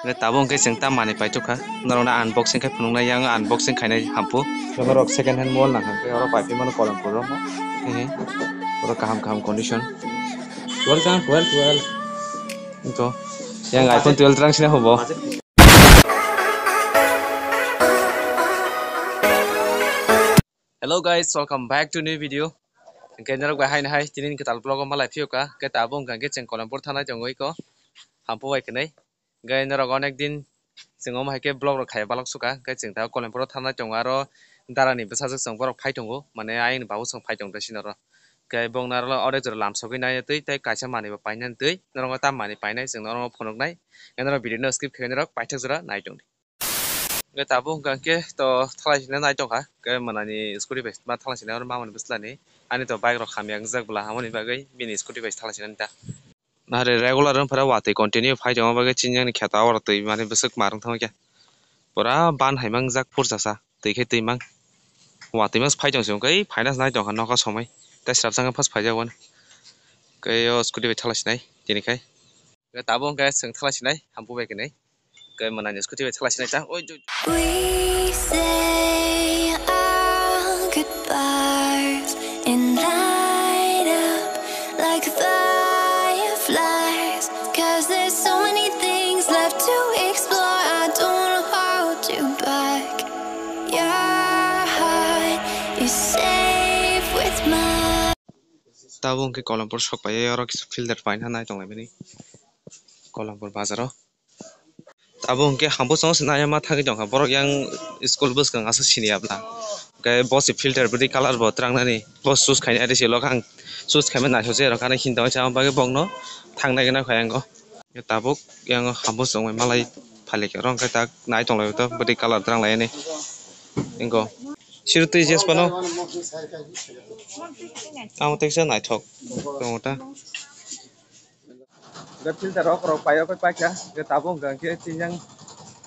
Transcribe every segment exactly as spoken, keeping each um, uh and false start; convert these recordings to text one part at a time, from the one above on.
Hwnkhe tabuk hwnkhe chwng ta manwi paithok kha. Norokno unboxing khe phunuknai, yang unboxing khainai hampu. Norok second hand mobile nang kha, hwnkhe oro paiphi mano Kolampur o. Hehe. Oro kaham kaham condition. Twelve kang, twelve, twelve. Ito. Yang iPhone twelve rang sini hobo. Hello guys, welcome back to new video. Hwnkhe norok bai haino hai tini ni kwtal vlog o malai phiyok kha. Hwnkhe tabuk hwnkha hwnkhe chwng Kolampur thanai tongo iko. Hampu bai kwnwi. Hwnkhe norok onek din chwng omo hai khe vlog rok khaiya balok sukha. Hwnkhe chwng tabuk Kolampur o thanai tongo, aro dara ni bwsajwk chwng borok phai tongo. Mane ayang ni babu chwng phai tong tei sini oro. Hwnkhe bongno aro odek jora lam sogwi nai twi tei kaisa manwi bo painani twi. Norok tam manwi painai chwng norok phunuknai. Hwnkhe norok video no skip khainai norok paithak jora nai tongdi. Hwnkhe tabuk hwnkha hwnkhe to thalai sina nai tongkha, hwnkhe mwnani scooty bai ma thalai sina oro mamani bwslani. Ani to bike rok hamya wngjak bwla, hamoni bagwi bini scooty bai thalai sina ta. Nare regular wng phara watwi continue phai tongma bagwi chini ani kheto abo twi mani bwswk marwng thangkhe. Pura ban hai mangjak phurchasa, twi khe twi mang. Watwi mas phai tongse hwnkhe phaina nai tongkha nokha somoi. Tei srapsa hwnkhe phas phaijak wani. Hwnkhe o scooty bai thalai sinai tini khai. Hwnkhe tabuk hwnkhe chwng thalai sinai, hampu bai kwnwi. Hwnkhe mwnani scooty bai thalai sinai ta. Oi, joi. We say our goodbyes and light up like fireflies, 'cause there's so many things left to explore. I don't wanna hold you back. Your heart is safe with mine. Tabuk hwnkhe Kolampur sok pai, oro kisa filter paina nai tonglaimani Kolampur bazaro. Tabuk hwnkhe hampu chwng se nai ma thangwi tongkha, borok yang school bwskang aswk sini ya bwla. Hwnkhe bo se filter bwdwi colour bo twrangnani, bo choose khainai ri se lokha ang choose khaima naisok se rok ani hinwi tongwi chama bagwi bokno thangnai gana khayango. Tabuk yang hampu chwng bai malai phalikhe oro hwnkhe tak nai tonglai to bwdwi colour twrang lainai. Ingo. Siro twi jes phano. Amo teksa naithok tongo ta. Hwnkhe filter rok, rok paiyok khe paikha. Hwnkhe tabuk hwnkha hwnkhe chini yang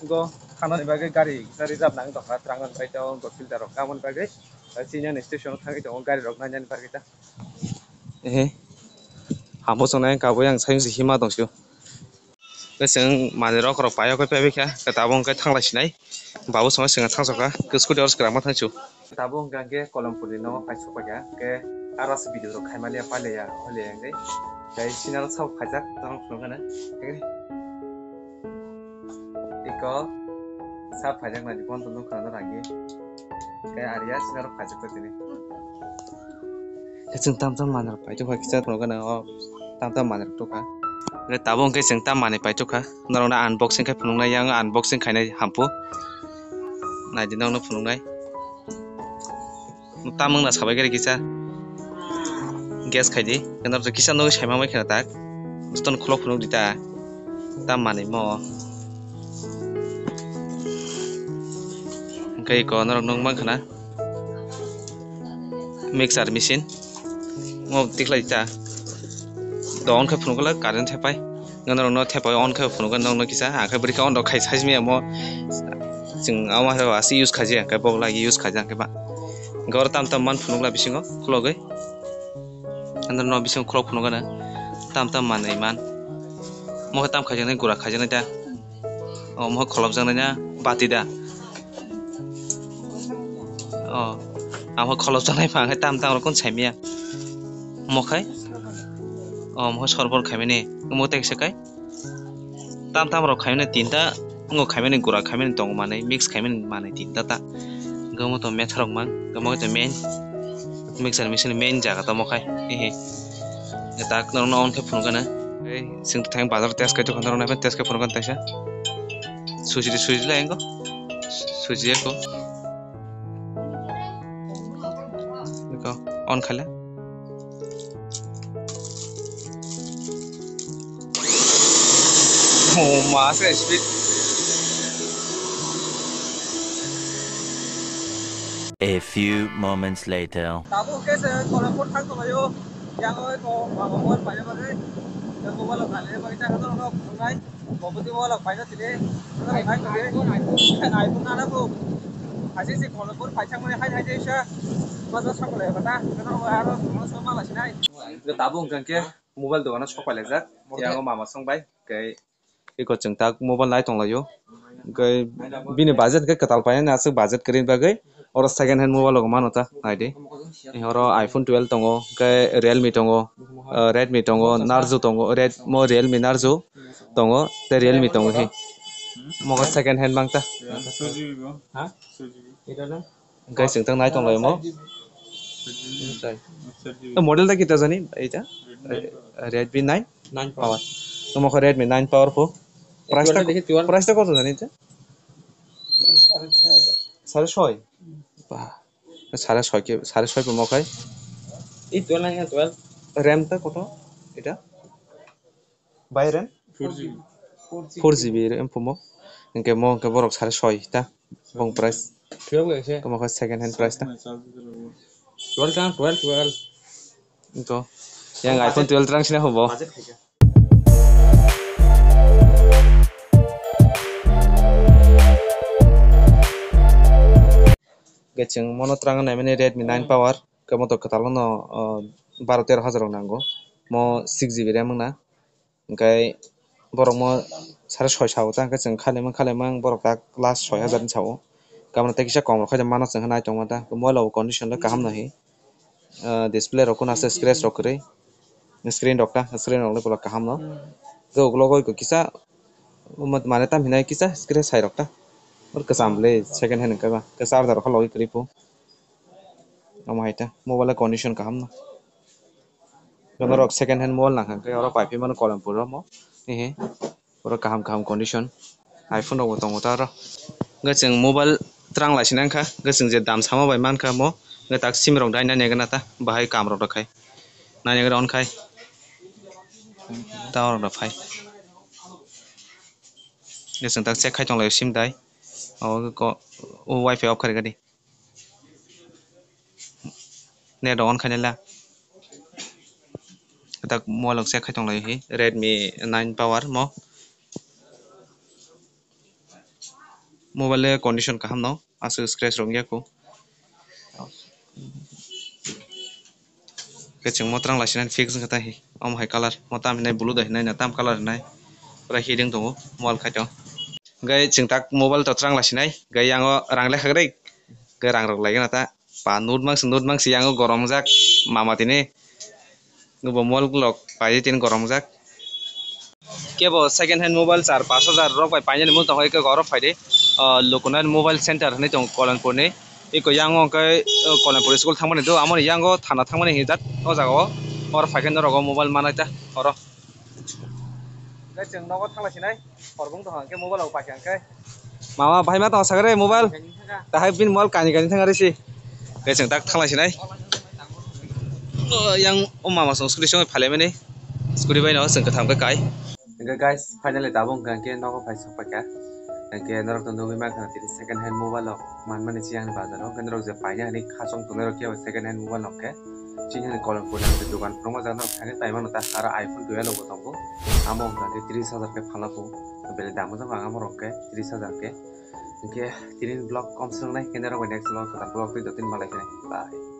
go thanani bagwi gari kisa reserve nang tongkha, twrang nang bai tei o filter rok tamoni bagwi. Chini yang station o thangwi tongo gari rok nainani bagwi ta. Ehe. Hamo chongnai wngkha, bo yang sayung se hima tongsiyo. Tei chwng manwi rok rok paiyok khe paibai kha, khe tabuk hwnkhe thanglai sinai. Babu songwi chwng thangsok kha, khe scooty oro swkang ma thangsu. Tabuk hwnkha hwnkhe Kolompurni nogo kaisok paikha, khe aro aswk video rok khaimaliya, paliya, holiya hwnkhe. Tei sinaro sabo khaijak, tongthok phunukgana. Iko sap khaijak nai, bondo nukha na ragi. Khe ariya sinaro khaijak tini. Khe chwng tam tam manwi rok paithok kha, kisa phunukgana o tam tam manwi rok tongkha. Khe tabuk hwnkhe chwng tam manwi paithok kha, norokno unboxing khe phunuknai, yang unboxing khainai hampu. Naidi nokno phunuknai. Tam wngna sabai khe kisa gas khaidi, norok kisa nugwi saimang bai kheno tak. Jotono khulok phunukdi ta. Tam manwi mo. Hwnkhe iko norok nukmankha na. Mixer machine. Mo tikhlai ta. Do on khe phunukla current thepai. Norok no thepai on khe phunukgwi norok no kisa. Ang khe bwrwi khe on rok khai sajmiya mo. Chwng ama hai aswk use khaji ang khe bok lagi use khaji ang khe ba. Hwnkhe oro tam tam man phunukla bisingo khulogwi. Andro no bisingo khulok phunukgana. Tam tam manwi man. Mo khe tam khaijaknai gura khaijaknai ta. O mo kholopjaknai na bati da. O, amo kholopjaknai pha, hwnkhe tam tam rok saimanya. Mo khai? O, mo sorbor khaimani. Mo tekse kai? Tam tam rok khaimani tinta, ngo khaimani gura khaimani tongo manwi, mix khaimani manwi tinta ta. Gomo to metha rok mang, gomo to main. Mixer machine main jaga tamo khai. Hehe. Tak norokno on khe phunukgana. Ei, chwng thang bazar test khai tongkha, norokno test khai phunukgana taisa. Suji di, suji lai engo. Suji eko. Eko, on khaila. Oh, ma se speed. A few moments later. Tabuk khe se Kolampur thang tonglaio. Yang oi ko mama mobile paina bagwi. Yang mobile paina bagwi ta kotor no phunuknai. Bo bwtwi mobile paina tini. Kotor nai tini. iPhone nana bo. Haisi se Kolampur phaisakmani hai hai jaisa. Bajar sakolai bata. Kotor aro kono so mala sinai. Tabuk hwnkhe mobile dogano sok pailaijak. Yang mama song bai. Khe Eko chwng tak mobile nai tonglaio. Hwnkhe bini budget khe kwtal painani aswk budget kwrwini bagwi oro second hand mobile rok mano ta naidi. Oro iPhone twelve tongo, hwnkhe Realme tongo, ah, Redmi tongo, Narzo tongo, Red-, mo Realme Narzo tongo, tei Realme tongo he. Mo khe second hand mang ta. Hwnkhe chwng tak nai tonglaio mo. Model ta kita jani eta? Redmi nine? Nine power. Omo khe Redmi nine power pho. Price ta, price ta koto jani eta? Sare soi. Ba. Sare soi ke, sare soi pho mo khai. Ei twelve na, twelve. RAM ta koto eta? Bai RAM? Four GB. Four GB RAM pho mo. Hwnkhe mo hwnkhe borok sare soi ta. Bong price. Twelve kaisa. Tamo khe second hand price ta. Twelve ta, twelve, twelve. Ito. Yang iPhone twelve rang sina hobo. Hwnkhe chwng mono twrang naimani Redmi nine power. Khe motor kwtal no, o, baro tero hajar rok nango. Mo six GB RAM wngna. Hwnkhe borok mo sare soi sao ta, hwnkhe chwng khailaimang, khailaimang borok tak last soi hajar ni sao. Kamra tei kisa kom rok khe mano chwng khe nai tongma ta. Mobile o condition le kaham no hi. Ah, display rok kuno aswk scratch rok kwrwi. Screen rok ta, screen rok le puila kaham no. Tei ukulok o kisa mane tam hinai kisa scratch hai rok ta. Oro kwcham le second hand hwnkhe ba. Khe charger rok khe logwi kwrwi phu. Omo hai ta mobile condition kaham no. Norok second hand mobile nang kha khe oro pai phi mano Kolampur o mo. Ehe. Oro kaham kaham condition. iPhone rok bo tongo ta oro. Hwnkhe chwng mobile twrang lai sina wngkha. Hwnkhe chwng je dam sama bai mankha mo. Hwnkhe tak sim rok dai nani gana ta. Bahai kam rok rw khai. Nani gana on khai. Ta oro rw phai. Hwnkhe chwng tak check khai tong lai sim dai. O ko, o wifi off khai gadi. Net on khainai la. Tak mobile rok check khai tong lai hi Redmi nine power mo. Mobile le condition kaham no, aswk scratch rok ya ko. Khe chwng mo twrang lai sinai fix wngkha ta hi. Omo hai color, mo tam hinai blue da hinai na tam color hinai. Pura hiding tongo, mobile khai tong. Hwnkhe chwng tak mobile to twrang lai sinai, hwnkhe yango rang lekha kwrwi, hwnkhe rang rok lai gana ta. Pa nut mangsi, nut mangsi yango goromjak mama tini. Nubo mall lok pai tini goromjak. Kebo second hand mobile char pash hajar rok bai painani muchung tongkha, eko oro phaidi. Ah, Lukunar Mobile Center hinwi tongo Kolanpurni. Eko yango hwnkhe, ah, Kolanpur school thangmani do, amoni yango thana thangmani hinwi jat o jaga o. Oro phaikhe norok o mobile manai ta oro. Hwnkhe chwng nogo thanglai sinai. Horbung tongkha hwnkhe mobile rok paikha hwnkhe. Mama, bahai ma tong sakre mobile. Kahini thangkha. Tahai bini mobile kani kani thangkha risi. Hwnkhe chwng tak thanglai sinai. O, yang o mama song scooty song phalai mani. Scooty bai no chwng kwtham khe kai. Hwnkhe guys, finally tabuk hwnkhe nogo phai sok paikha. Hwnkhe norok to nugwi mankha tini second hand mobile rok manmani chiyang bazar o. Hwnkhe norok je paina hinwi khachang tongnai rok khe second hand mobile rok khe chini hani Kolanpur ni dogan kwbangma jaga norok thangwi paimano ta. Aro iPhone twelve rok bo tongo. Amo hwnkha khe tris hajar khe phalna pho. Belai dam wngjak ang amo rok khe tris hajar khe. Hwnkhe tini vlog kom swngnai khe norok bai next vlog kwtal vlog twi jotoni malai khe. Bye.